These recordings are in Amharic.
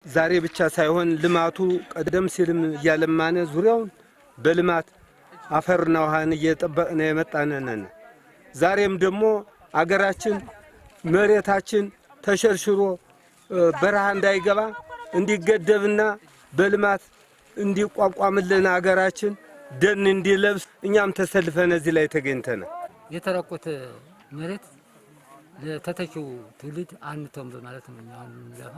ዛሬ ብቻ ሳይሆን ልማቱ ቀደም ሲልም እያለማነ ዙሪያውን በልማት አፈርና ውሃን እየጠበቅነ የመጣነን። ዛሬም ደግሞ አገራችን መሬታችን ተሸርሽሮ በረሃ እንዳይገባ እንዲገደብና በልማት እንዲቋቋምልን አገራችን ደን እንዲለብስ እኛም ተሰልፈን እዚህ ላይ ተገኝተናል። የተራቆተ መሬት ለተተኪው ትውልድ አንተውም በማለት ነው አሁን የምንለፋ።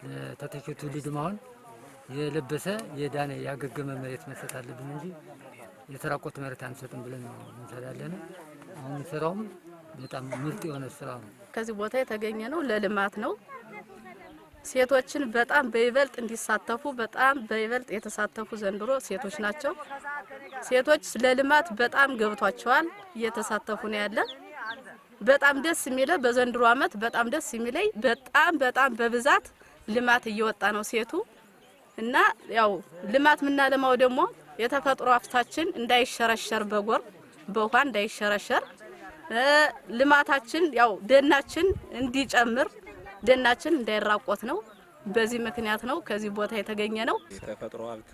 ለተተኪው ትውልድ አሁን የለበሰ የዳነ ያገገመ መሬት መስጠት አለብን እንጂ የተራቆተ መሬት አንሰጥም ብለን ነው እንሰራለን። አሁን የምንሰራውም በጣም ምርጥ የሆነ ስራ ነው። ከዚህ ቦታ የተገኘ ነው ለልማት ነው። ሴቶችን በጣም በይበልጥ እንዲሳተፉ በጣም በይበልጥ የተሳተፉ ዘንድሮ ሴቶች ናቸው። ሴቶች ለልማት በጣም ገብቷቸዋል፣ እየተሳተፉ ነው ያለ። በጣም ደስ የሚለ በዘንድሮ አመት በጣም ደስ የሚለኝ በጣም በጣም በብዛት ልማት እየወጣ ነው ሴቱ እና ያው ልማት የምናለማው ደግሞ የተፈጥሮ ሀብታችን እንዳይሸረሸር በጎርፍ በውሃ እንዳይሸረሸር ልማታችን ያው ደናችን እንዲጨምር ደናችን እንዳይራቆት ነው። በዚህ ምክንያት ነው ከዚህ ቦታ የተገኘ ነው። የተፈጥሮ ሀብት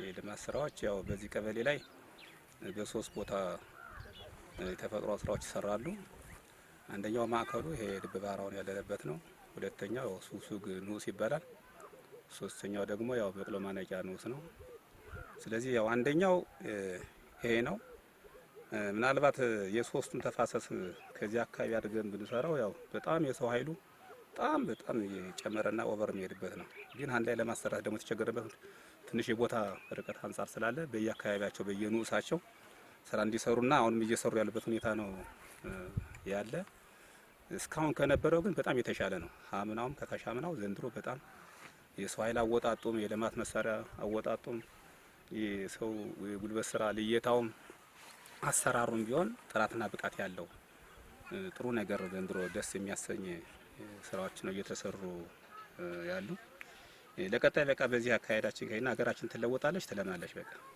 የልማት ስራዎች ያው በዚህ ቀበሌ ላይ በሶስት ቦታ የተፈጥሮ ስራዎች ይሰራሉ። አንደኛው ማዕከሉ ይሄ ልብ ባህራውን ያለንበት ነው። ሁለተኛው ያው ሱሱግ ንዑስ ይባላል። ሶስተኛው ደግሞ ያው በቅሎ ማነቂያ ንዑስ ነው። ስለዚህ ያው አንደኛው ይሄ ነው። ምናልባት የሶስቱን ተፋሰስ ከዚህ አካባቢ አድርገን ብንሰራው ያው በጣም የሰው ኃይሉ በጣም በጣም የጨመረና over የሚሄድበት ነው። ግን አንድ ላይ ለማሰራት ደግሞ የተቸገረበት ትንሽ የቦታ ርቀት አንጻር ስላለ በየአካባቢያቸው በየንዑሳቸው ስራ እንዲሰሩና አሁንም እየሰሩ ያሉበት ሁኔታ ነው ያለ። እስካሁን ከነበረው ግን በጣም የተሻለ ነው። አምናውም ከካሻምናው ዘንድሮ በጣም የሰው ኃይል አወጣጡም የልማት መሳሪያ አወጣጡም የሰው የጉልበት ስራ ልየታውም አሰራሩም ቢሆን ጥራትና ብቃት ያለው ጥሩ ነገር ዘንድሮ ደስ የሚያሰኝ ስራዎች ነው እየተሰሩ ያሉ። ለቀጣይ በቃ በዚህ አካሄዳችን ከሄድን ሀገራችን ትለወጣለች፣ ትለማለች። በቃ።